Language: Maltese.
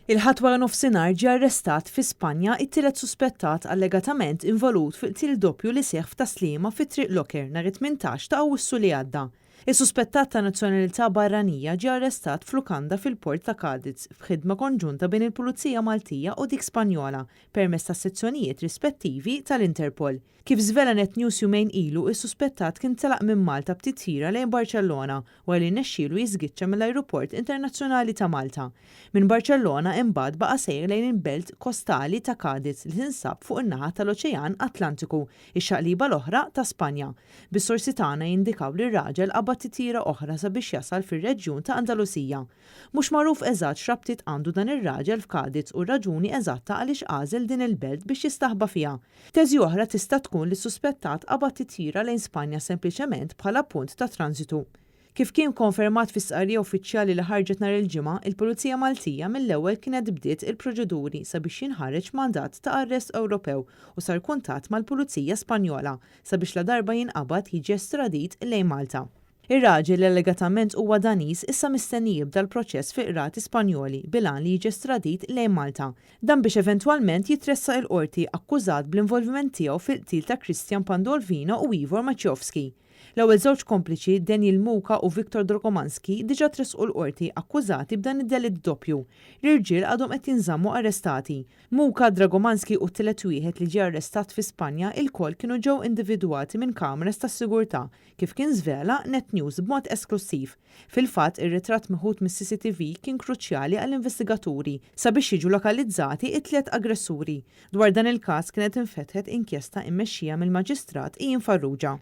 Il-Ħadd waranofsinhar ġie arrestat fi Spanja t-tielet suspettat allegatament involut fil-qtil doppju li seħħ f'Tas-Sliema fi Triq Locker nhar it-18 ta' Awwissu li għadda. Is-suspettat ta' nazzjonalità barranija ġie arrestat f'lukanda fil-port ta' Cadiz f'ħidma konġunta bejn il-Pulizija Maltija u dik Spanjola permezz tas-sezzjonijiet rispettivi tal-Interpol. Kif żvela Net News jumejn ilu, is-suspettat kien telaq minn Malta b'titjira lejn Barċellona wara li rnexxielu jiżgiċċa mill-Ajruport Internazzjonali ta' Malta. Minn Barċellona imbagħad baqa' sejjer lejn il-belt kostali ta' Cadiz li tinsab fuq in-naħa tal-Oċean Atlantiku, ix-xaqliba l-oħra ta' Spanja. Bis-sorsi tagħna jindikaw li r-raġel qabad titjira oħra sabiex jasal fir-reġjun ta' Andalusija. Mhux magħruf eżatt x'rabtiet għandu dan ir-raġel f'Cadiz u r-raġuni eżatta għaliex għażel din il-belt biex jistaħba fiha. Teżi oħra tista' tkun li s-suspettat qabad titjira lejn Spanja sempliċement bħala punt ta' tranżitu. Kif kien konfermat fi stqarrija uffiċjali li ħarġet nhar il-Ġimgħa, il-Pulizija Maltija mill-ewwel kienet bdiet il-proċeduri sabiex jinħareġ mandat ta' arrest Ewropew u sar kuntatt mal-Pulizija Spanjola sabiex ladarba jinqabad jiġi estradit lejn Malta. Ir-raġel li allegatament huwa Daniż issa mistenni jibda l-proċess fil-qrati Spanjoli bil-għan li jiġi estradit lejn Malta. Dan biex eventwalment jitressaq il-Qorti akkużat bl-involviment tiegħu fil-qtil ta' Christian Pandolfino u Ivor Maciejowski. L-ewwel żewġ kompliċi, Daniel Muka u Viktor Drogomanski, diġà tressqu l-Qorti akkużati b'dan id-delitt doppju. L-irġiel għadhom qed jinżammu arrestati. Muka, Dragomanski u t-tielet wieħed li ġie arrestat fi Spanja ilkoll kienu ġew individwati minn kameras tas-sigurtà kif kien żvela Net News b'mod esklussiv. Fil-fatt, ir-ritratt meħud mis-CCTV kien kruċjali għall-investigaturi sabiex jiġu lokalizzati t-tliet aggressuri. Dwar dan il-każ kienet infetħet inkjesta immexxija mill-Maġistrat Ian Farrugia.